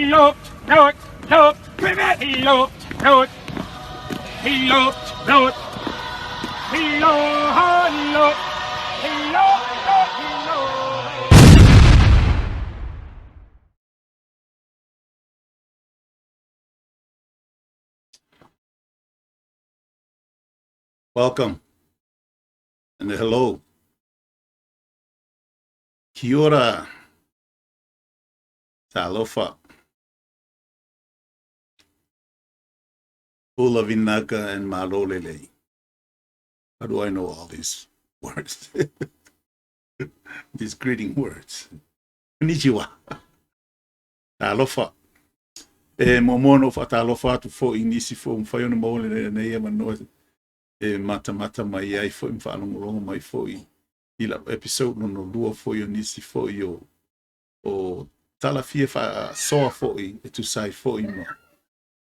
Lo, lo, lo, lo, lo, lo, lo, lo, lo, lo, lo. Welcome and hello. Kia ora. Talofa. Ula Vinaka and Malolele. How do I know all these words? These greeting words. Konnichiwa. Talofa. E muamua ona ou faatalofa atu foi i nisi foi ua mafai ona maua lenei avanoa e matamata mai ai foi ma faalogologo mai foi i lau episode lona lua foi o nisi foi o o tala fia faasoa foi e tusa ai foi ma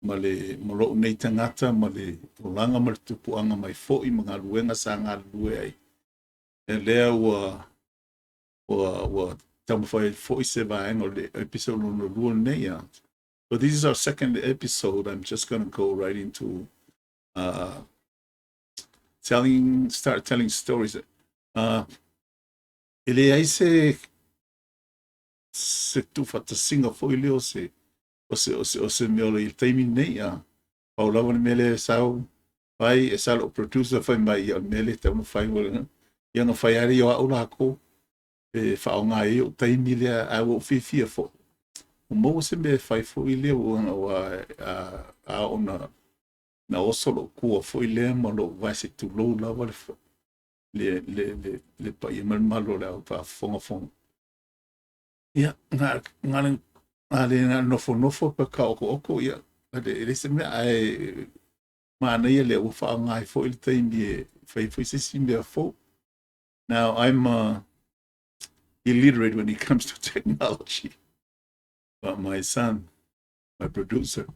ma le ma lou nei tagata ma le olaga ma le tupuaga mai foi ma galuega sa galulue ai. E lea ua ua ua taumafai ai foi se vaega o le episode lona lua lenei. So this is our second episode. I'm just going to go right into telling start telling stories. E leai se se tuufaatasiga foi lea o se o se o se o se mea o le taimi lenei a. Pau lava le mea lea e sau fai e sa lou producer fai mai ia o le mea lea e tatau ona fai ua ia ona fai lava lea o au lakou e faaaoga ai ou taimi lea ae ua ou fiafia foi. Ua maua se mea e fai foi lea ua ua a a oo ina na oso lou kua foi lea ma lou vae se i tulou lava le le, le, le, le paia ma le mamalu o le au faafofogafoga. Ia, na, na, na le na nofonofo pa ka oko ia, e le se mea, ae manaia lea ua faaaoga ai foi le taimi e fai foi se isi mea fou. Now, I'm illiterate when it comes to technology, but my son, my producer,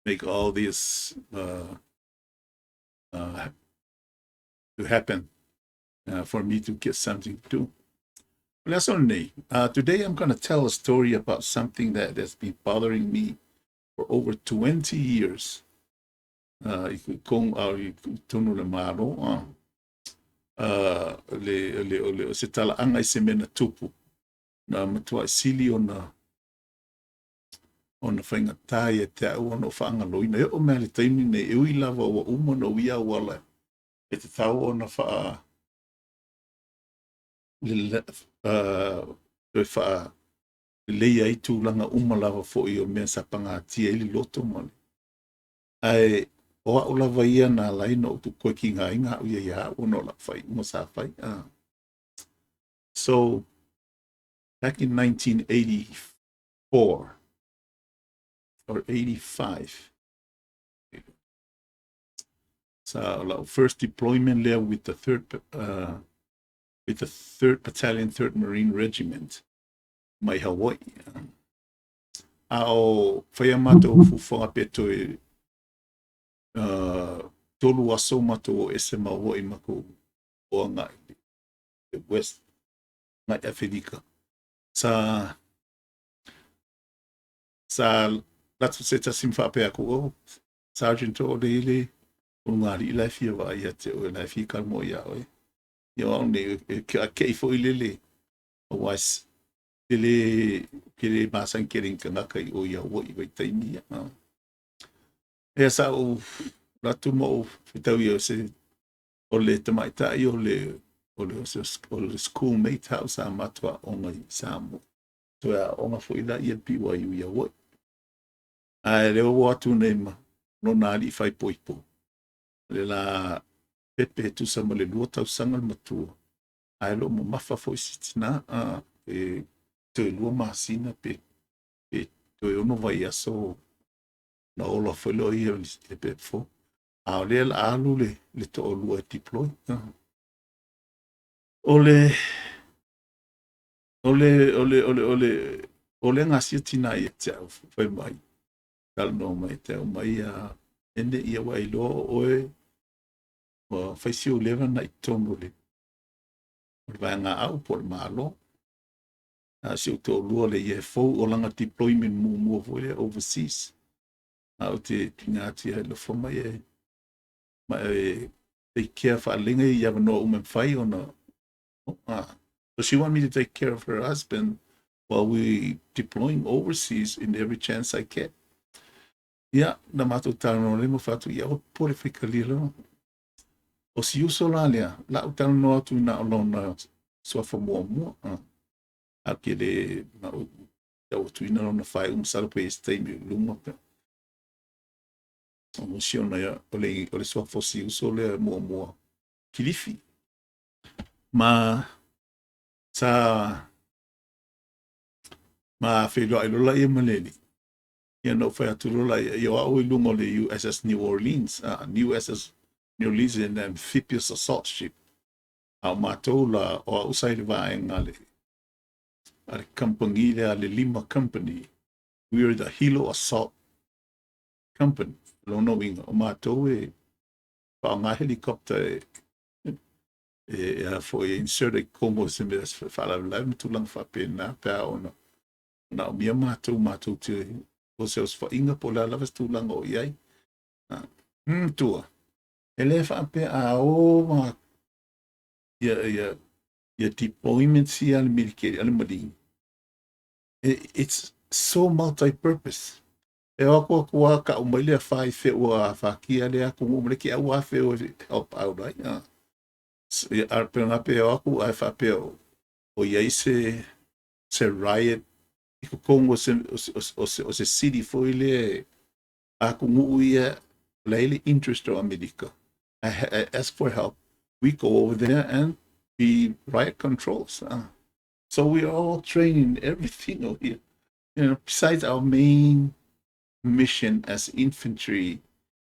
make all this to happen for me to get something to do. O le aso lenei, today I'm going to tell a story about something that has been bothering me for over 20 years. I kong au i tonu le malo. Le, le, le, o se talaaga i se mea na tupu. Na matuai sili ona ona faigata ia te au ona ou faagaloina. E oo mai lava i le taimi lenei, e ui lava ua uma ona uia auala e tatau ona faa toe faaleleia ai tulaga uma lava foi o mea sa pagatia ai le loto ma le. Ae o au lava ia na ala ai ona ou toe tigaina au ia ia au ona o lau faaiuga sa fai. So, back in 1984 or 85, sa o lau first deployment lea with the 3rd Battalion, 3rd Marine Regiment mai Hawaii. A o faia matou fuafuaga pe toe 3 aso matou o ese ma Hawaii matou o agai i le West agai Aferika. Sa sa alu atu se tasi ma faapea atu, oh, Sergeant To'olele, o lugalii la e fia vaai ia te oe, la e fia talanoa iā oe. Ia o au nei, e keʻakeʻi foi lele, aua e le, ke le masani tele i ni tagata i o i Hawaii vaitaimi ia. Ia sa ou alu atu ma ou fetau ia o se o le tamaitai o le o le o le schoolmate a'u sa matou aoga i Samoa. Toe aoga foi la ia BYU i Hawaii. Ae lea ua o atu nei ma lona alii faaipoipo. Le la pepe e tusa ma le 2 tausaga le matua. Ae lo o mamafa foi si tina a e toe 2 masina pe pe toe 6 vaiaso na ola foi lea o ia i le pepe fou. A o lea o le a alu le, le toalua e deploy. O le, o le, o le, o le, o le, o le gasia tina ia te au, fai mai, talanoa mai te au mai a ene ia ua e iloa o oe, ua fai si ou leva na i totonu o le, o le vaega au po o le Malo. A si ou toalua le ia e fou o lana deployment muamua foi lea overseas. A ou te tuuina atu ia alofa mai e ma e take care faalelega i avanoa uma e mafai ona. So she want me to take care of her husband while we deploying overseas in every chance I get. Ia, na matou talanoa lea ma fai atu, ia, aua popole faitalia lava. O si uso la lea, la ou talanoa atu na o lona suafa muamua. A ke le na ou tau atuina lona faaiuga masalo pe i ai se taimi o i luma pe. O si ona ia, o le suafa o si uso lea muamua, Kilifi. Ma sa ma feiloai loa laia ma le alii. Ia na ou fai atu loa laia, ia o au i luga o le USS New Orleans, USS New Orleans is an amphibious assault ship. A o matou la, o au sa i le vaega a le company lea, le Lima Company. We are the Hilo Assault Company. Lona uiga, o matou e faaaoga helicopter e a foi e insert i totonu o se mea faalavelave ma tulaga faapena pe a ona manaomia matou te o se osofaiga po o le a lava se tulaga o i ai. Tua, e le faapea a o ma ia deployments ia a le military, a le Marine. It's so multi-purpose. E o aku aku a ka'u mai le afa i feua fakia le atunuu ma le ke au afe o help out ai. Ia, a pe na pe o aku ae faapea o i ai se riot i totonu o se city foi lea atunuu ia la i le interest o Amerika. I ask for help. We go over there and be riot controls. So we are all training everything over here. Besides our main mission as infantry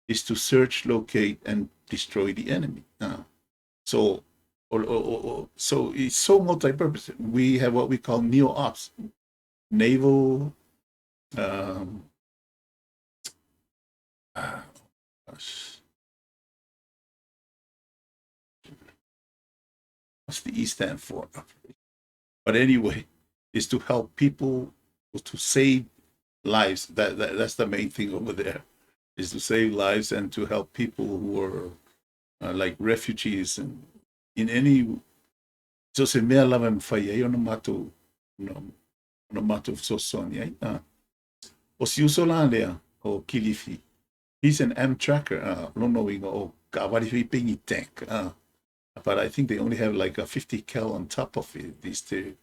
is to search, locate, and destroy the enemy. So it's so multi-purpose. We have what we call neo-ops, naval. Gosh, what's the E stand for? But anyway, is to help people to save lives. That's the main thing over there, is to save lives and to help people who are like refugees and in any so se mea lava e mafai ai ona matou ona matou fesoasoani ai. O si uso la lea o Kilifi, he's an Amtracker, lona uiga o taavale foi pe ni tank. But I think they only have like a 50 cal on top of it. These the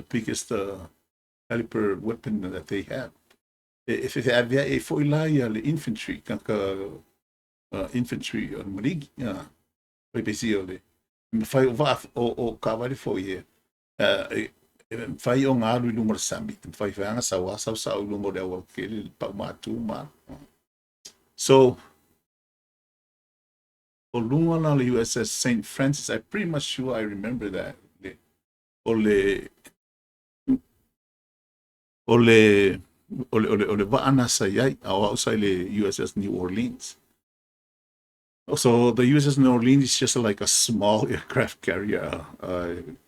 biggest caliber weapon that they have. E avea e foi la ia le infantry, kaka infantry o le Marine. Oi pesi o le mafai o vaa o taavale foi e e mafai o ngā alu i luga o le sami, mafai whaanga sau a sau sau i luga o le auala tele le pau mātū ma. So, o luga la le USS St. Francis, I'm pretty much sure I remember that. Le, o le o le o le, o le, o le vaa na sa iai, a o au sa i le USS New Orleans. So the USS New Orleans is just like a small aircraft carrier.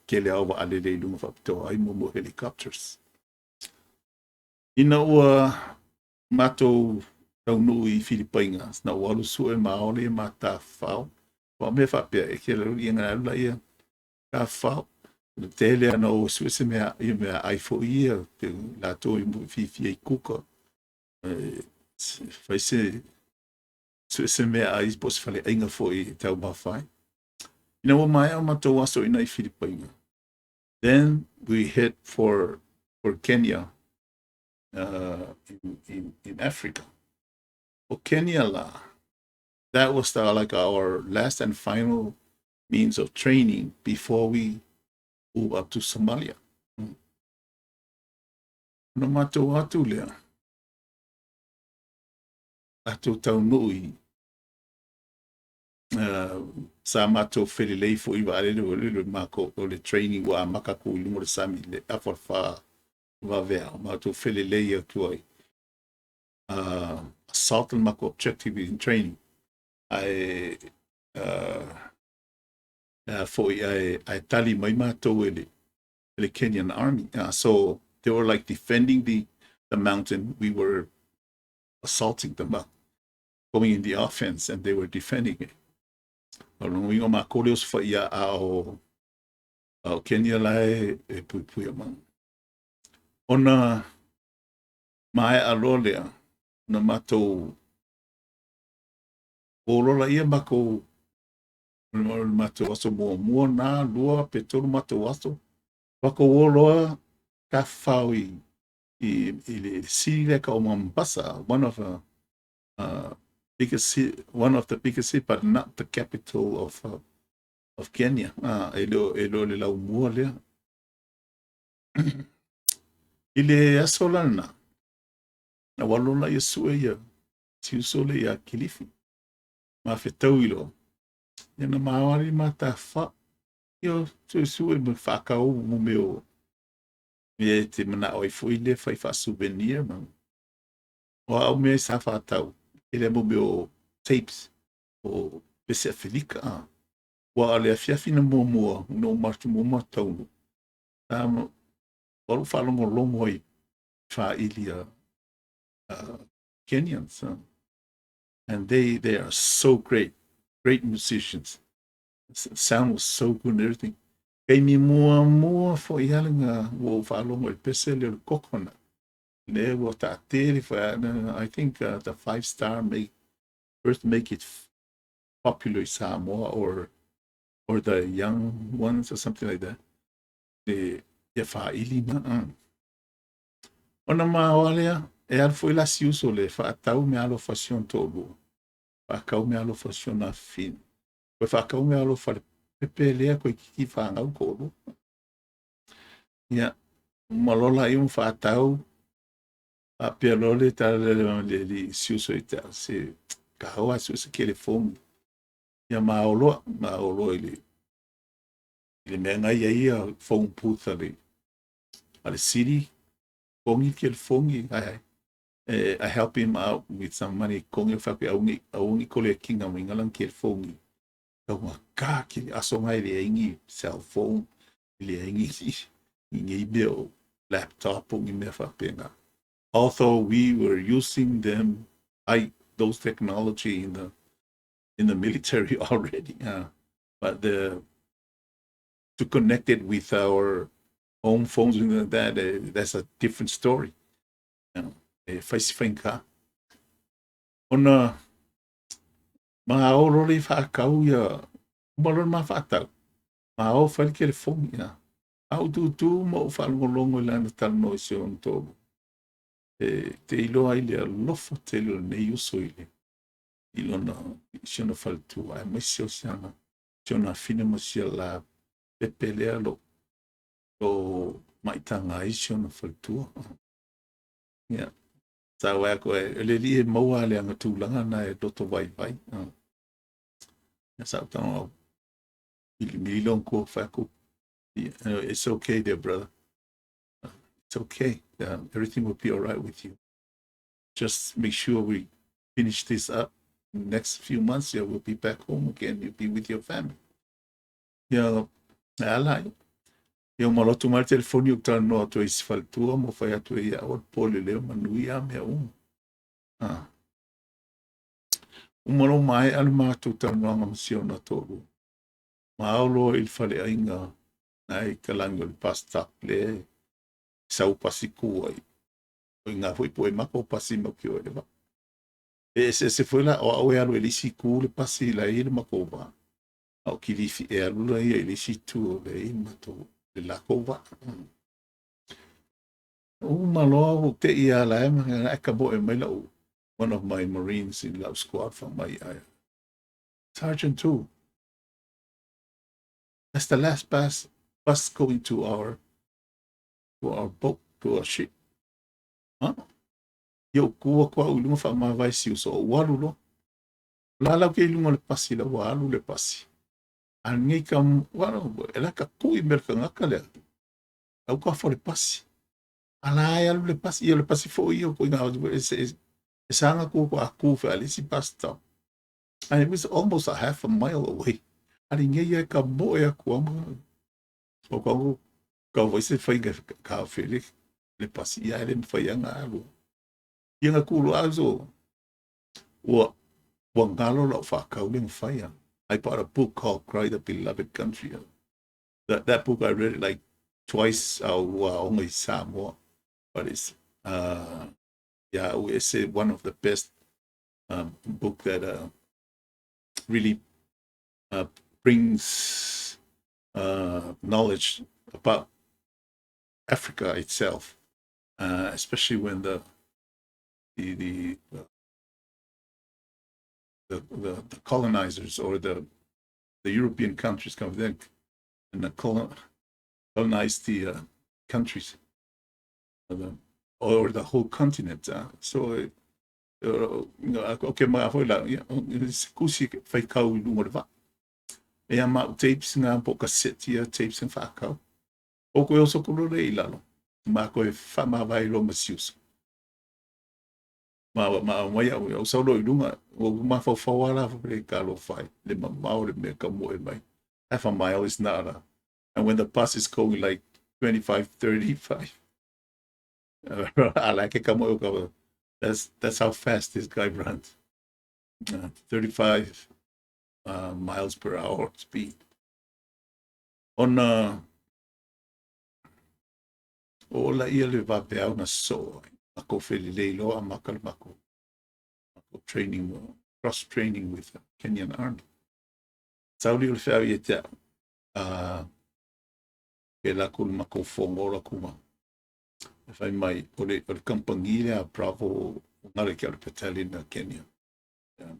Kele au vaalele i luga faapitoa ai mo helicopters. Ina ua matou taunuu i Filipaina, na ua alu sue ma aole ma tafafao. Wa mea faapea, e ke ia ngā alu la ia tafafao. Le tele ana o sue se mea, ia mea ai fo ia, te latou i mu fifi i kuka. E, fai se, sue se mea ai po se fale ainga fo i tau mawhai. Ina ua maea o matou aso ina i Filipaina. Then we head for Kenya in Africa. O Kenya la, that was the, like our last and final means of training before we move up to Somalia. Na matou atu lea. Atu taunuu i sa matou felelei foi vaalele o le mako o le training ua amaka ku i luga o le sami le afa fa vavea o matou felelei atu ai. Assault le mako objective in training. Ae foi ae tali mai matou e le Le Kenyan army. So they were like defending the mountain. We were assaulting them, going in the offense, and they were defending it. O lona uiga o makou le osofaia a o Kenya la e puipuia mai. Ona maea loa lea, na matou o lola ia makou o le matou aso muamua na, lua pe tolu matou aso. Makou o loa tafafao i le city lea ka o Mombasa, one of the biggest city, but not the capital of Kenya. E le o le laumua lea. I le aso lana, na ua lola ia sue ia si uso le ia Kilifi. Ma fetau i loa. Ia na maoali matafa. Ia sue ma whakau mo meo mea e te manao ai foi le fai faa-souvenir ma. O au mea sa whātau. E le mo meo tapes o pese Afelika. Ah. Ua le afiafi na muamua, no matu mua taunu. O lu whaalongolongo i whaili a Kenyans. And they are so great, great musicians. Sound was so good and everything. Kei mi mua mua fo i ala ngā ua whaalongo i pese le o le coconut. Le ua ta'atele foi, I think the Five Star make, first make it popular in Samoa or the young ones or something like that. Le ia whaili na. Ona ma e alu foi la si uso le whaatau me alo fasion tolu. Whaakau me alo fasion na fin. Koe whaakau me alo whale pepe lea koe kiki whaangau kolu. Ia, malola i un whaatau a pia lole ta le le le si uso i te se ka hoa si uso ke le fongi. Ia maoloa i le mea ngai ia phone booth a le city kongi ke le fongi ai ai. I help him out with some money kongi fa ke aungi aungi ko le kinga mo ingalang ke le fongi. Kau ngā kā ki le aso ngai le ingi cell phone le ingi i ngi mea o laptop o ngi mea whapenga. Although we were using them, I those technology in the military already, but the to connect it with our own phones and that, that's a different story. E whaisi whainga. Ona ma o rore whaakau ia umalona ma whaatau. Ma o whaile ke le fongi ia. Au tu tu mo whaalongolongo i lana talanoa i se ona tolu. E te iloa i le alofa tele o lenei uso i le i lona i si ona faletua ai mai si o siana si ona afine ma sia la pepe lea lo maitaga ai si ona faletua. Ia. Sa wea koe, e le li e maua le anga tūlanga na e loto vai vai. Ia sa utanga au. I mi long ko whaku. It's okay there, brother. It's okay. Everything will be all right with you. Just make sure we finish this up. Next few months, yeah, we'll be back home again. You'll be with your family. Ia, ala, ia malotu mai telefoni o talanoa atu ai si faletua mo fai atu ai ia o le pole leo manui a mea uma. Ah. Uma lo mai alu mātou talanoaga ma si ona toalua. Ma ao loa i le faleaiga na i kalagi o le bus stop le sau pasi ku ai. O i ngā foi po e mako pasi mau ki o e le va. E ese ese foi la o au e alu e le isi ku le pasi la i le mako va. A o kilifi e alu la ia i le isi tu o le i matou le lako va. Uma loa o te ia la e ma e ka bo e mai lau one of my Marines in lau squad fa mai ai. "Sergeant 2, that's the last bus going to our boat, to our ship." Huh? Ia o kua kua u lunga wha mawai si uso o walu lo. La lau ke i lunga le pasi la ua alu le pasi. A ngei ka, wano, e la ka kui mea ka ngaka lea. Au ka fo le pasi. A la e alu le pasi, ia le pasi fo ia ko inga e sanga ku ko aku fe alisi bus stop. And it was almost a half a mile away. Ali ngei e ka mo e aku ama. O ka Kau foi se faiga taofi ai le pasi, ia e le mafai lava ona alu. Ia na tu loa so ua galo lau faatau lea na fai. I bought a book called Cry the Beloved Country. That book I read it like twice a ua aoga i Samoa. But it's yeah, it's one of the best book that really brings knowledge about Africa itself, especially when the colonizers or the European countries come then and the colonize the countries or the whole continent. So, okay, ma foi la, se kusi faikau i luga o le vaa. E a mau tapes ngā po cassette ia tapes nga whakau. O koe oso kuro le i lalo. Ma koe whamawai lo ma siuso. Ma mai au, au saulo i lunga, o mawhauwhau ala le ka lo whai, le mamao le mea ka moe mai. Half a mile is not a, and when the bus is going like 25, 35, I like it ka moe o ka, that's how fast this guy runs. 35 miles per hour speed. Ona o la ia le vaveau na so ai. Mako felelei loa maka le mako training, cross training with the Kenyan Army. Sauli o le feau ia te au. Ke la ku le mako fongo la kuma. E whai mai, o le kampangi lea Bravo, ngare kia o le battalion a Kenya. Yeah.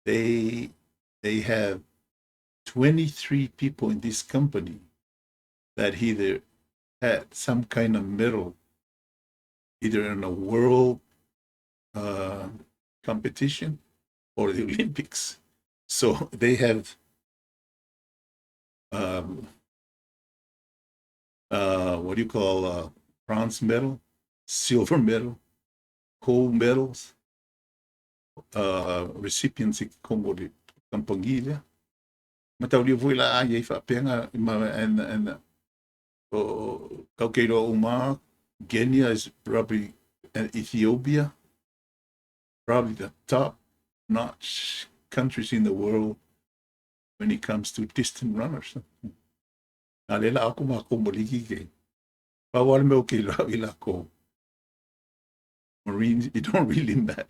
They have 23 people in this company that either had some kind of medal, either in a world competition or the Olympics. So they have what do you call bronze medal, silver medal, gold medals, recipients i kongo le kampangi lea. Mataulia foi la ai e whaapenga and o kau kei roa uma, Kenya is probably, and Ethiopia, probably the top notch countries in the world when it comes to distant runners. Nā le la ako ma ko moliki ke. Pa wale me o ke la i la ko. Marines, it don't really matter.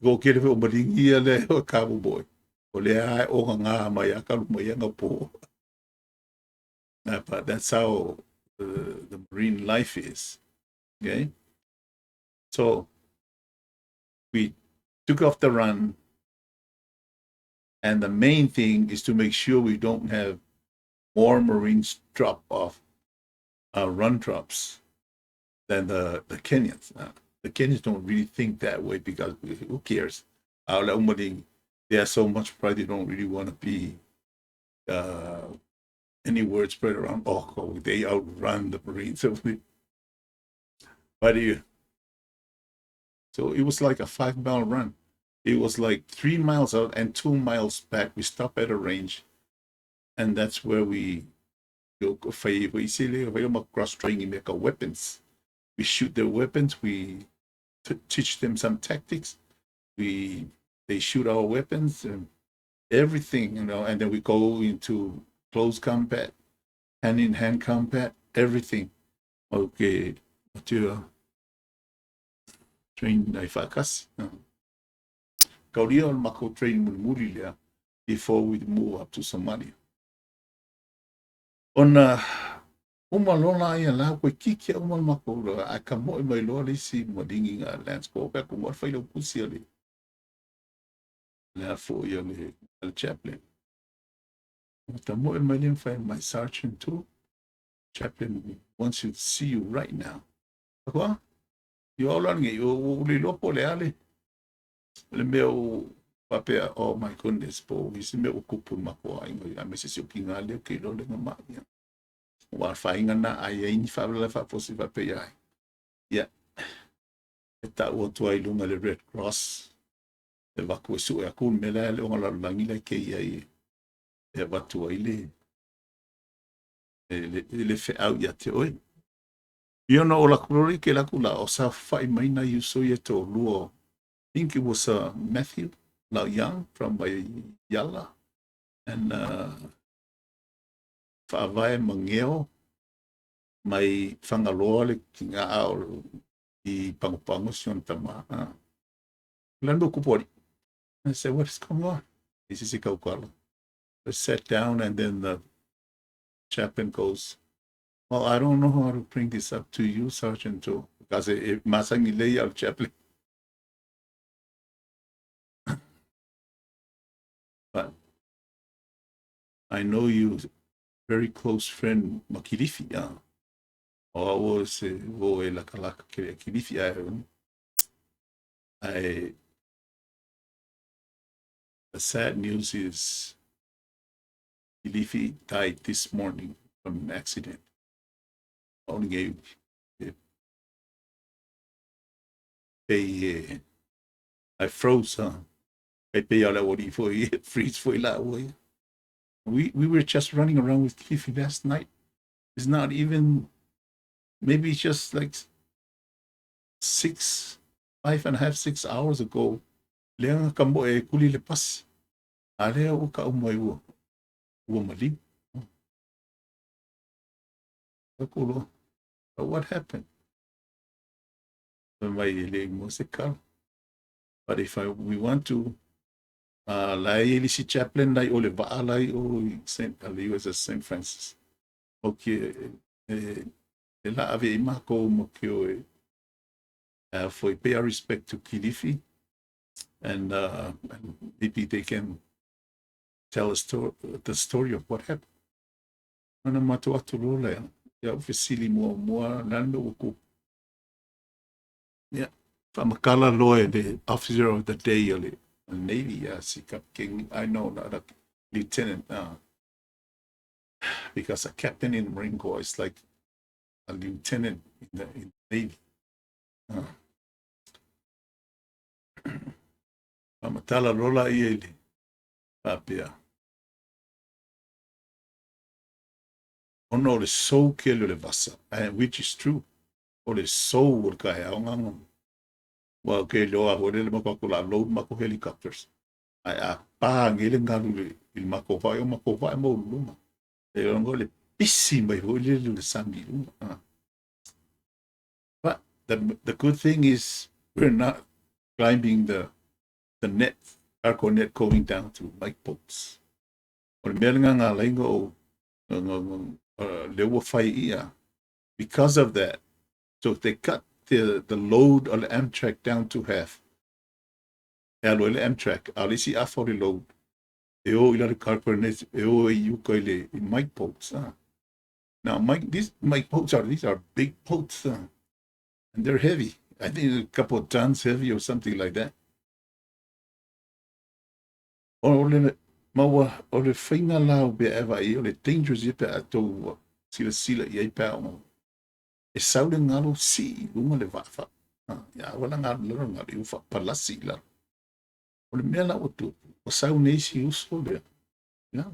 Ko ke le o maringi ia le o kabu boy. O le ai o ngā mai a kalu mai nga po. But that's how the marine life is. Okay. So we took off the run. And the main thing is to make sure we don't have more Marines drop off run drops than the Kenyans. The Kenyans don't really think that way because who cares? They have so much pride, they don't really want to be any word spread around. Oh, they outrun the Marines. But so it was like a 5-mile run. It was like 3 miles out and 2 miles back. We stop at a range, and that's where we go cross training, make our weapons. We shoot their weapons. We teach them some tactics. We they shoot our weapons and everything. And then we go into close combat, hand in hand combat, everything. Okay, to train ai whaakasi. Kauria o le mako train mulimuli lea before we move up to Somalia. Ona uma lola ia la koe kiki a uma le mako loa, a ka moe mai loa le isi maringi ngā Lance Corps, pea ko moe whai lau pusi a le a fo ia le chaplain. Ta moe mai le whai mai sergeant too. Chaplain wants to see you right now. Ako, i o lan ngi, o le lopo le ale. Le mea o papea, oh my goodness, po isi mea o kupu mako ai, a me se si o ki ngā leo ke lo le ngā mai. Wa whainga na ai ai ni whaawala whaaposi whapea ai. Ia, e tau atu ai lunga le Red Cross, e waku e sue aku me la le onga lalulangi le ke ia i e watu ai le. E le feau ia te oe. Ia ona o laku lori ke laku la o saofafai mai nai uso ia toalua. I think it was Matthew Lau Young from Waiala and Faavae Mageo mai Fagaloa le tiga o i Pagopago si ona tama. Le mea kupu alii. I said, "What is going on?" He says, "Kaukala." I sat down and then the chaplain goes, "Well, I don't know how to bring this up to you, Sergeant," because e masani lei au chaplain. "But I know you very close friend Makilifi. O au se o e lakalaka ke Kilifi ai. The sad news is Kilifi died this morning from an accident." Only e I froze, huh? E pe ala o foi freeze foi la ua. We were just running around with Kilifi last night. It's not even, maybe just like 6, 5.5, 6 hours ago. Lea ka mo e kuli le pasi. A lea ua ka umai ua maliu. But what happened? Mai e le mo se kala. But if we want to, lai e si chaplain lai o le vaa lai o St. Ali was a St. Francis. Okay, e la ave i mako mo ke o e for pay our respect to Kilifi and maybe they can tell us the story of what happened. Ana matou atu loa lea, ia u fesili muamua lana mea ua tupu. Ia, faamatala loa e le officer of the day o le Navy, ia si Captain, I know, not a lieutenant, because a captain in the Marine Corps is like a lieutenant in the Navy. Faamatala loa laia i le faapea. Ona o le sou kele o le vasa, and which is true, o le sou o le taeao. Ua ke loa ho le mako ko la load mako helicopters. Ai a pa ngele ngalu le i le mako vai o mako vai mo luma. E ngo le pisi mai ho le le sami luma. But the good thing is we're not climbing the net, cargo net going down to Mike boats. O le mea nga nga lainga o le ua fai ia. Because of that, so they cut the load of the Amtrak down to half. E alo le Amtrak, a le isi afa o le load. E o i la le cargo net, e o i uka i le i Mike boats. Now, Mike, these Mike boats are, these are big boats. And they're heavy. I think a couple of tons heavy or something like that. O le maua o le faiga la o pe eva i o le dangerous i pe atou sila sila i ai pe o e sau le galo si i luga le vaafa. Ia wala ngalo le ngalo i ufa palasi la. O le mea la ua tupu, o sau nei si uso lea. Yeah.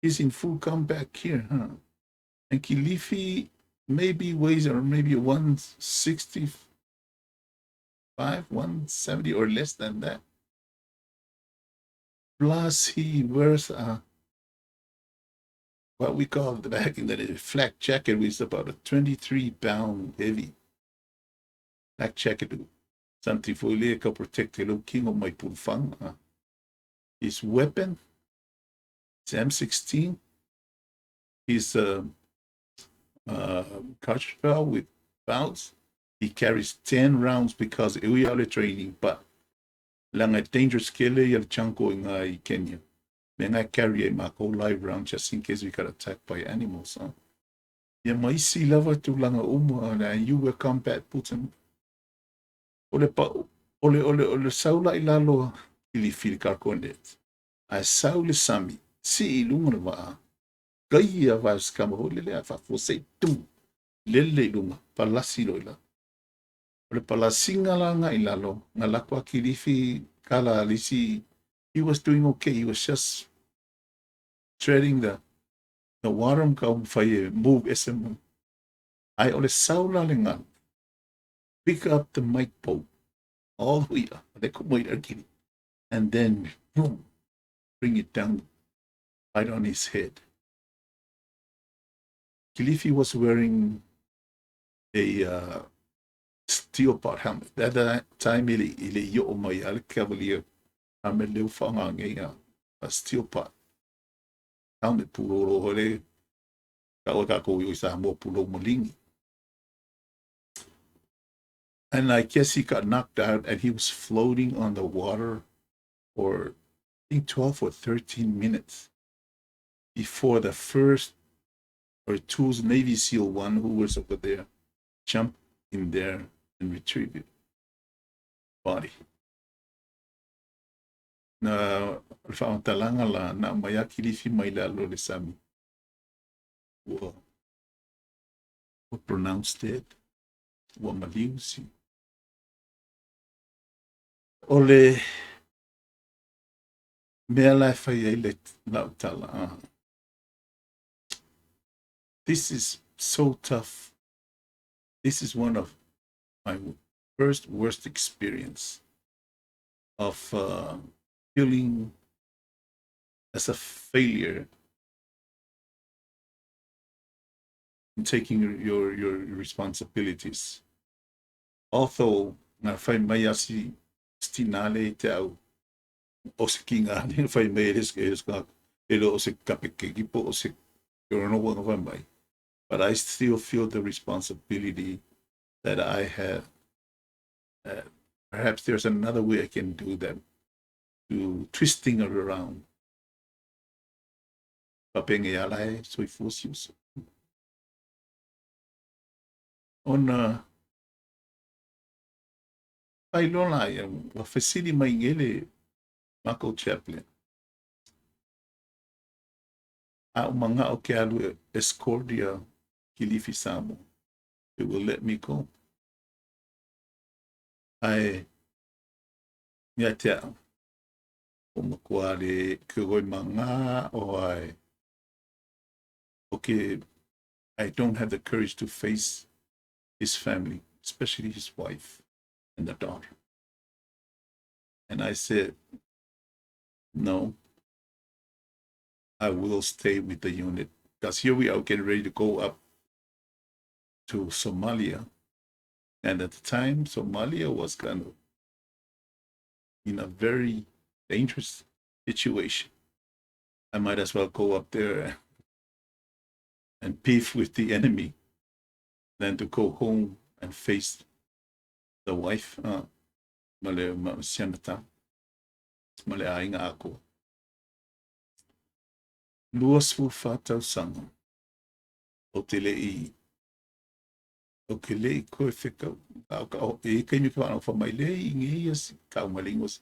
He's in full combat gear, huh? And Kilifi maybe weighs or maybe 165, 170 or less than that. Plus he wears a what we call the back in the day flak jacket, which is about a 23-pound heavy flak jacket. Something for le ka protect the king of my pulfang. His weapon is M16. His cartridge belt with rounds. He carries 10 rounds because we are training, but langa dangerous kele ia le chanko i ngā i Kenya. Me ngā carry e mako live round just in case we got attacked by animals. Huh? Ia maisi lava tulaga uma and you wear combat boots and o le pa, o le saula i lalo i li fili cargo net. A sau le sami, si i lunga le waa, kai ia vai skama ho le le a fa se tum lele i lunga, palasi lo i la. O le palasinga la nga i lalo, nga lako a Kilifi kala lisi, he was doing okay. He was just treading the The water ma taumafai e move ese mai. Ae o le sau la le galu, pick up the mic pole all the way up, le ku mai akiri, and then boom, bring it down right on his head. Kilifi was wearing a steel pot helmet. At that time, i le i oo mai a le Cavalier helmet leo whaangangei a steel pot helmet pulolo hore ka o kākou i Samoa pulo malingi. And I guess he got knocked out and he was floating on the water for I think 12 or 13 minutes before the first or two Navy SEAL one who was over there jumped in there and retrieved it body. Na le faamatalaga la na aumai a Kilifi mai lalo o le sami ua pronounced dead, ua maliu si. O le mea la e fai ai le lau tala. This is so tough. This is one of my first worst experience of feeling as a failure in taking your responsibilities. Although, na fai mai asi stinale i te au o se kinga ne fai mai e le o se kape po o se no fai mai. But I still feel the responsibility that I have. Perhaps there's another way I can do that, to twisting it around. Papenge ala e soifua siuso. Ona failoa ia ua fesili mai le makou chaplain. A o manga o ke alu e escort ia Kilifi Samoa. It will let me go. Ae ia te au. O makua le ke goi manga o ai. Okay, I don't have the courage to face his family, especially his wife and the daughter. And I said, no, I will stay with the unit. Because here we are getting ready to go up to Somalia. And at the time, Somalia was kind of in a very dangerous situation. I might as well go up there and beef with the enemy than to go home and face the wife. Male ma sianata. Male aiga ako. 24 tausaga. O te le i o ke le i koe whekau. O e kai mi ka wha mai le i nge ia si ka umalingos.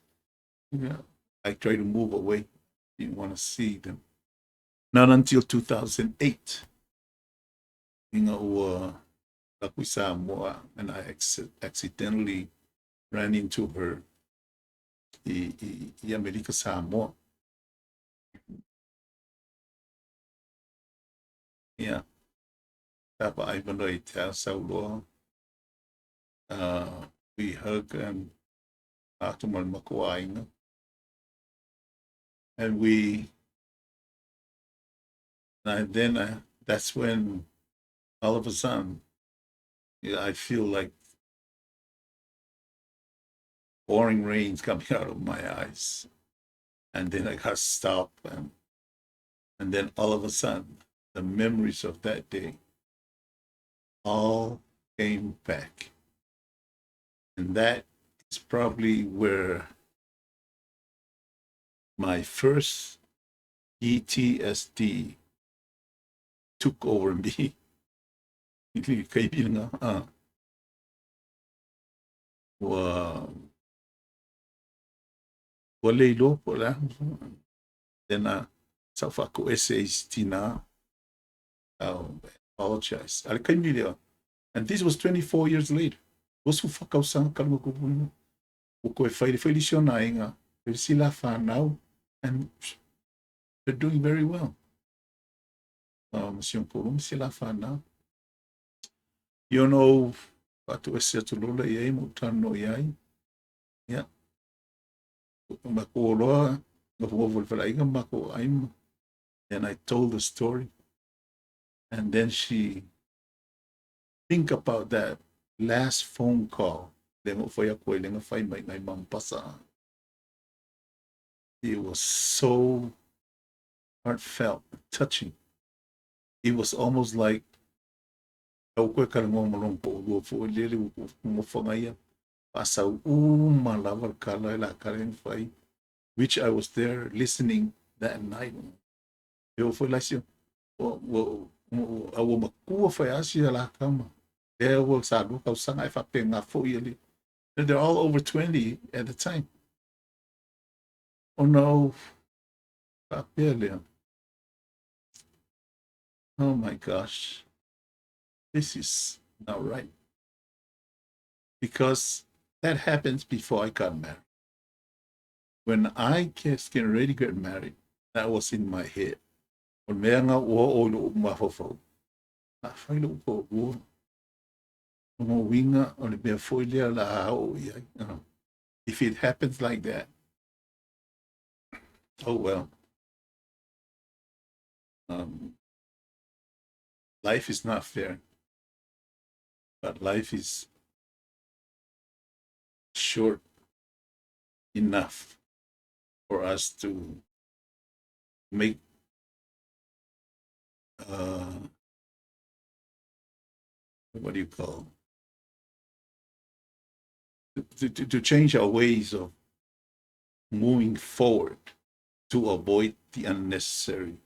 Yeah. I tried to move away. Didn't want to see them. Not until 2008. Inga ua laku i Samoa and I accidentally ran into her i Amerika Samoa. Yeah. Tapa ai mano i te au sauloa. We hug and atu mal mako ainga. And then that's when all of a sudden, yeah, I feel like pouring rains coming out of my eyes. And then I got stopped. And then all of a sudden, the memories of that day all came back. And that is probably where my first PTSD took over me. Ua le iloa po o le a. Then sa whaku ese i tina. Apologize. Ale kaimi lea. And this was 24 years later. 24 tausaga talu mai ku ua koe fai le fai lisi o na aiga. Le si la whanau. And they're doing very well. Ma si ona toalua ma si a la fanau. Ia ona ou faatoese atu loa lea i ai ma ou talanoa i ai. Ia, matou o loa nofonofo i le faleaiga ma matou ai ma and I told the story. And then she think about that last phone call lea na ou fai atu ai lea na fai mai i Mombasa. It was so heartfelt, touching. It was almost like ua toe talanoa ma lona toalua foi lele ua nofoaga ia faasau uma lava le tala e la tala na fai, which I was there listening that night. E oo foi la isi ua a ua matua foi lava sia la tama lea ua sa 2 tausaga ae faapena foi e le. They're all over 20 at the time. Ona ou faapea lea, oh my gosh, this is not right. Because that happens before I got married. When I was getting ready to get married, that was in my head. O le mea na ua oo i lou mafaufau, a fai lou toalua, o lona uiga o le mea foi lea o le a oo i ai. If it happens like that, oh well. Life is not fair, but life is short enough for us to make what do you call to change our ways of moving forward to avoid the unnecessary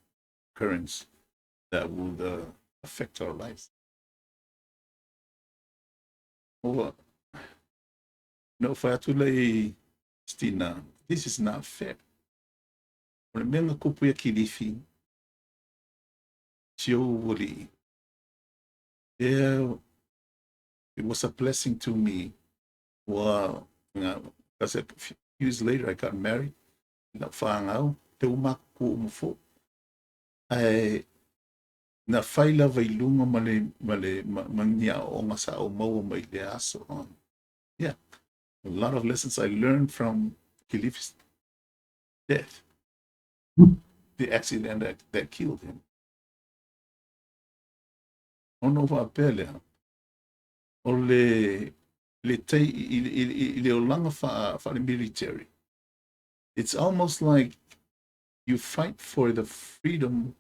currents that would affect our lives. Ua na ou fai atu lea i Stina, this is not fair. O le mea na tupu ia Kilifi, si ou alii, yeah, it was a blessing to me. Ua, because a few years later I got married, lau fanau, te ua matutua uma foi. Ae na fai lava i luga ma le, ma le, ma ni aoaoga sa ou maua mai i lea aso. Yeah, a lot of lessons I learned from Kilifi's death, the accident that killed him. Ona ou faapea lea, o le tai i le olaga faale military, it's almost like you fight for the freedom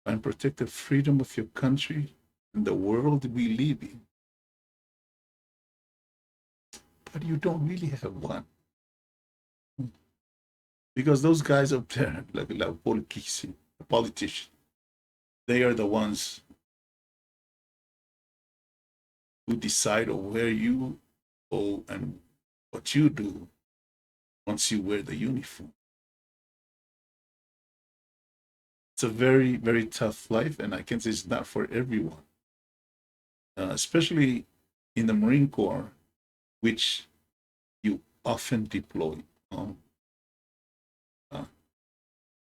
and protect the freedom of your country and the world we live in. But you don't really have one. Because those guys up there, like politicians, politicians, they are the ones who decide on where you go and what you do once you wear the uniform. It's a very, very tough life, and I can say it's not for everyone, especially in the Marine Corps, which you often deploy.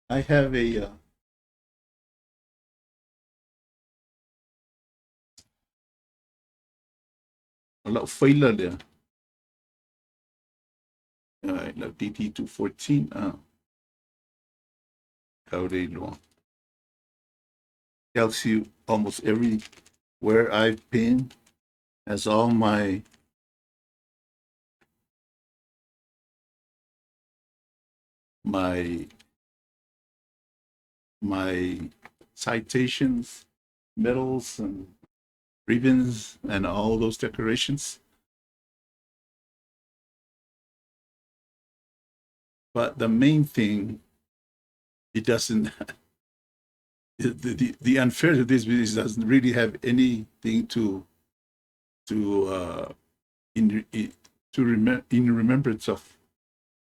I have a lau faila lea, lau DD 214, kau le iloa. Tells you almost everywhere I've been, has all my citations, medals, and ribbons, and all those decorations. But the main thing, it doesn't, the unfair to this is doesn't really have anything to in to remember in remembrance of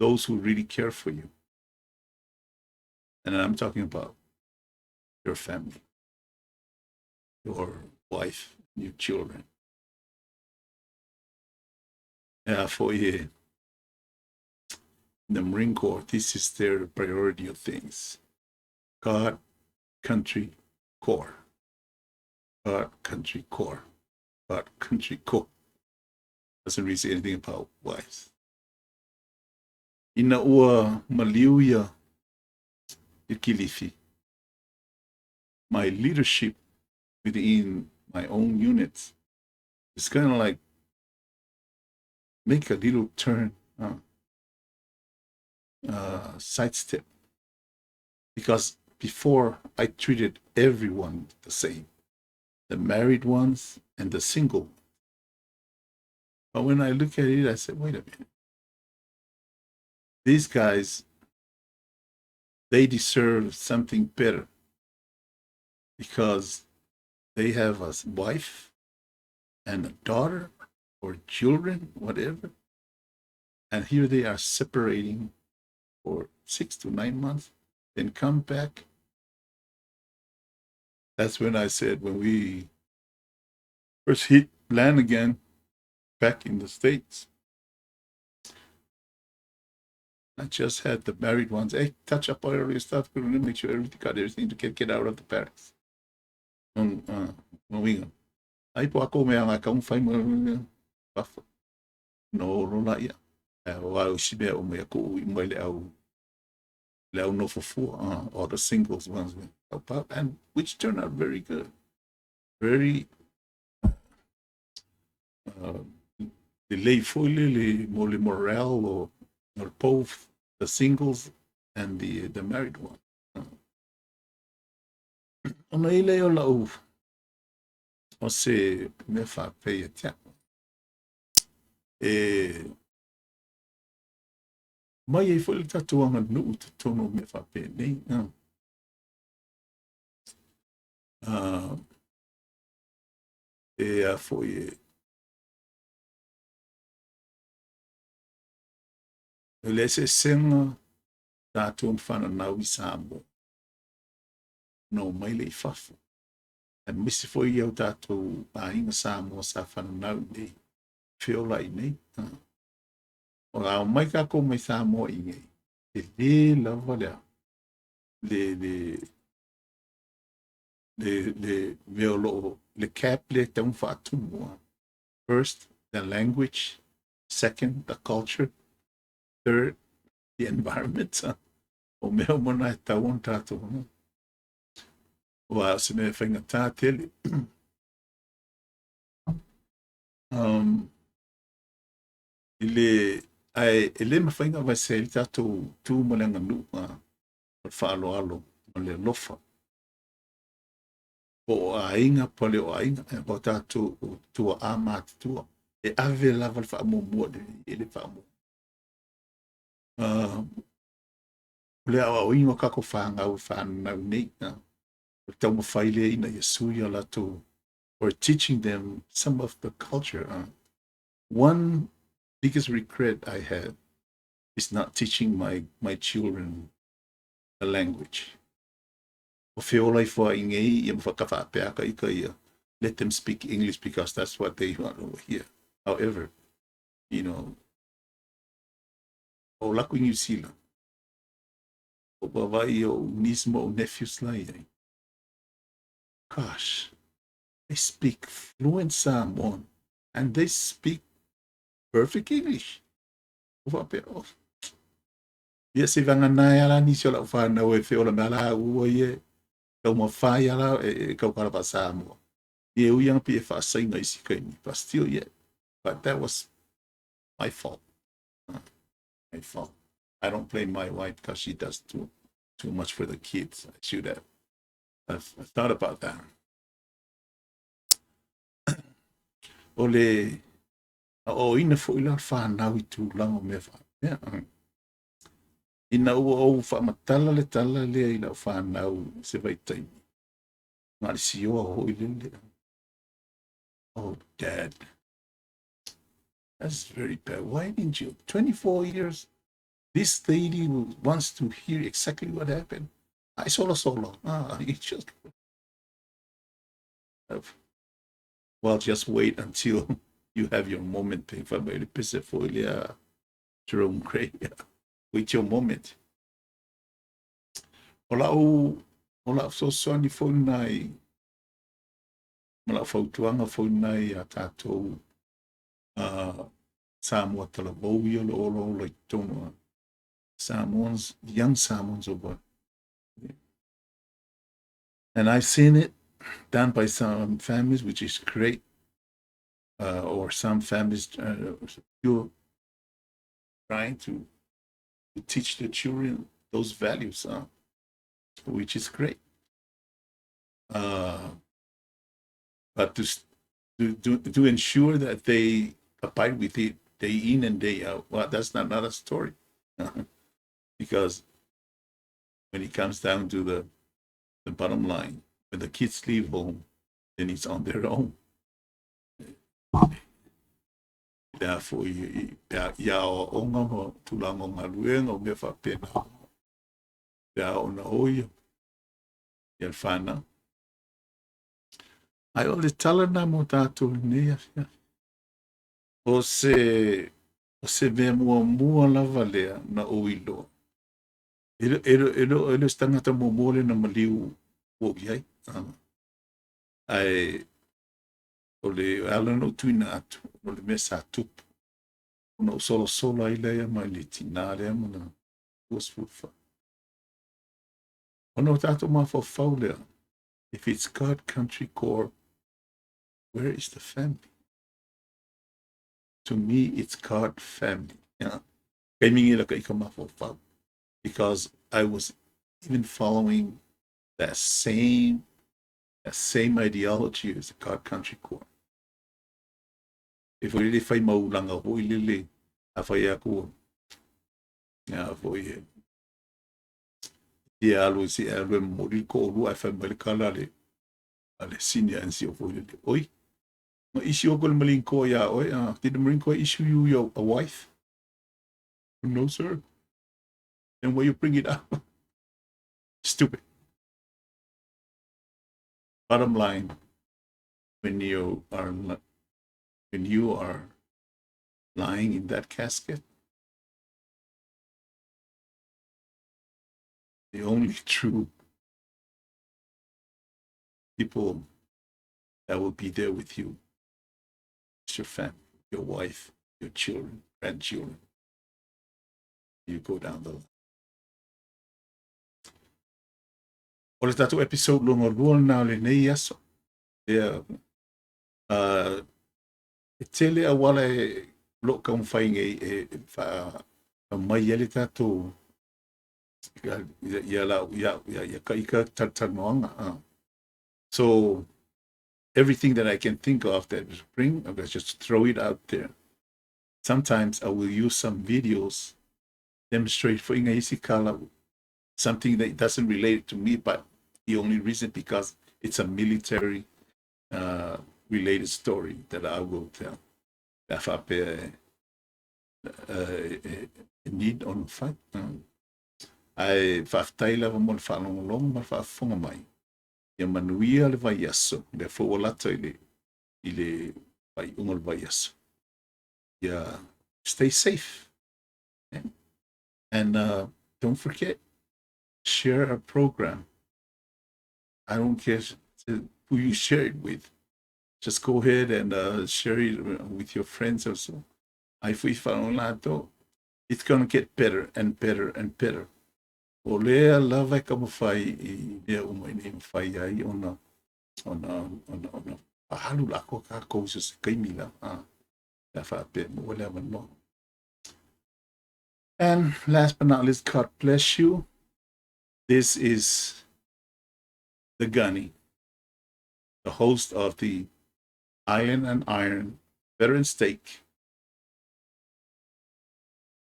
those who really care for you. And I'm talking about your family, your wife, your children. Yeah, for you, the Marine Corps, this is their priority of things. God, country, Corps. God, country, corps. God, country, corps. Doesn't really say anything about wives. Ina ua maliu ia i Kilifi, my leadership within my own units is kind of like make a little turn, sidestep. Because before I treated everyone the same, the married ones and the single. But when I look at it, I said, wait a minute. These guys, they deserve something better because they have a wife and a daughter or children, whatever. And here they are separating for 6 to 9 months, then come back. That's when I said, when we first hit land again back in the States, I just had the married ones, hey, touch up all your stuff, make sure everything got everything to get out of the barracks. Uiga. Ai po ako mea ngā kaung whai mo no rola ia. O au si mea o mea ko i mai le au no fofua, all the singles ones help out, and which turned out very good. Very lelei foi le mo le morale or both the singles and the married one. Ona ile o lau o se mea whapei e tia. E mai e foi le tatou aganuu totonu o mea faapenei. E a foi e o le eseesega tatou na fananau i Samoa no mai le i fafo. Aemaise foi ia o tatou aiga Samoa sa fananau nei, feolai nei. O la o mai kākou mai Samoa i nei, e lē lava lea, le mea o loo, le cap le tau faatumu. First, the language. Second, the culture. Third, the environment. O mea uma na e tau ona tatou. Ua o se mea faigata tele. I le, ae e le mafai ona aveese ai le tatou tu ma le aganuu, o le faaaloalo ma le alofa. Po o aiga po le o aiga, e o tatou o tuaa matutua. E ave lava le faamuamua i le faamuamua. O le aoaoina o kākou fanau e fananau nei. O le taumafai lea ina ia sui a latou or teaching them some of the culture. One biggest regret I have is not teaching my children the language. O feola i fua i ngei, ia whakawhaapeaka i ka ia. Let them speak English because that's what they want over here. However, o laku i New Zealand, o wawai o niece mo nephews la ia. Gosh, they speak fluent Samoan and they speak perfect English. O whapea, oh. Ia se vanga nai ala nisi o lau whanau e feola me ala ua ie, kau ma whai ala e kau kara pa Samoa. Ia ui anga pi e whaasainga isi kaimi, but still yet. But that was my fault. My fault. I don't blame my wife because she does too much for the kids. I should have I've thought about that. O le aoaoina foi la o le fanau i tulaga o mea faapea. Ina ua ou faamatala le tala lea i lau fanau i se vaitaimi, na o le sioa foi lele. Oh, Dad, that's very bad. Why didn't you? 24 years, this lady wants to hear exactly what happened. I solo solo. Ah, you just well, just wait until you have your moment. If I'm Jerome Gray. Wait your moment. O lau O lau fesoasoani foi lena i ma lau fautuaga foi lena iā tatou Samoa talavou ia o lo o olaola i totonu o Samoans, young Samoans over. And I've seen it done by some families, which is great, or some families still trying to teach their children those values, which is great. But to ensure that they abide with it day in and day out, well, that's not another story. Because when it comes down to the bottom line, when the kids leave home, then it's on their own. Le a foi i aoaoga ma tulaga o galuega o mea faapena. Le a ona o ia le whanau. Ae o le tala lena mo tatou i lenei afiafi. O se mea muamua lava lea na ou iloa. E le o se tagata muamua lea na maliu ua ou i ai. Ae o le ala na ou tuuina atu, o le mea sa tupu. Ona ou solasolo ai lea mai le tinā lea ma na 24. Ona o tatou mafaufau lea, if it's God, country, corps, where is the family? To me, it's God, family. Yeah. Kei mingi la ka ika mafaufau. Because I was even following that same ideology as the God, country, corps. E foi le fai maulanga foi lele a fai aku ia foi e ia alu si alu e momoli ko olu ai fai mai le kala le senior NCO foi lele. Oi, ma issue o ko le Marine Corps ia oi, did the Marine Corps issue you a wife? No, sir. Then why you bring it up? Stupid. Bottom line, when you are lying in that casket, the only true people that will be there with you is your family, your wife, your children, grandchildren. You go down the line. O le tatou episode lona lua lena o lenei aso. Ia, e tele auala e lo taumafai nei e faamai ai le tatou ia lau ia ia ia ka ika talatalanoaga. So everything that I can think of that was bring, I'm gonna just throw it out there. Sometimes I will use some videos demonstrate for inga isi kala something that doesn't relate to me, but the only reason because it's a military related story that I will tell. A faapea e need on fight. Ae faafetai lava mo le faalogologo ma le faafofoga mai. Ia manuia le vaiaso, lea foi ua lata i le faaiuga o le vaiaso. Ia stay safe. Yeah. And don't forget, share our program. I don't care who you share it with. Just go ahead and share it with your friends also. Ai foi whaonga it's gonna get better and better and better. O lea lava e taumafai i mea uma ina ia mafai ai ona faaalu le atoa tatou i so se taimi lava. Pe a faapea maua le avanoa. And last but not least, God bless you. This is the Gunny, the host of the Island and Iron Veteran Steak.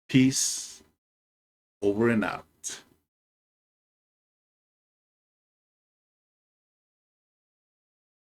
Peace over and out.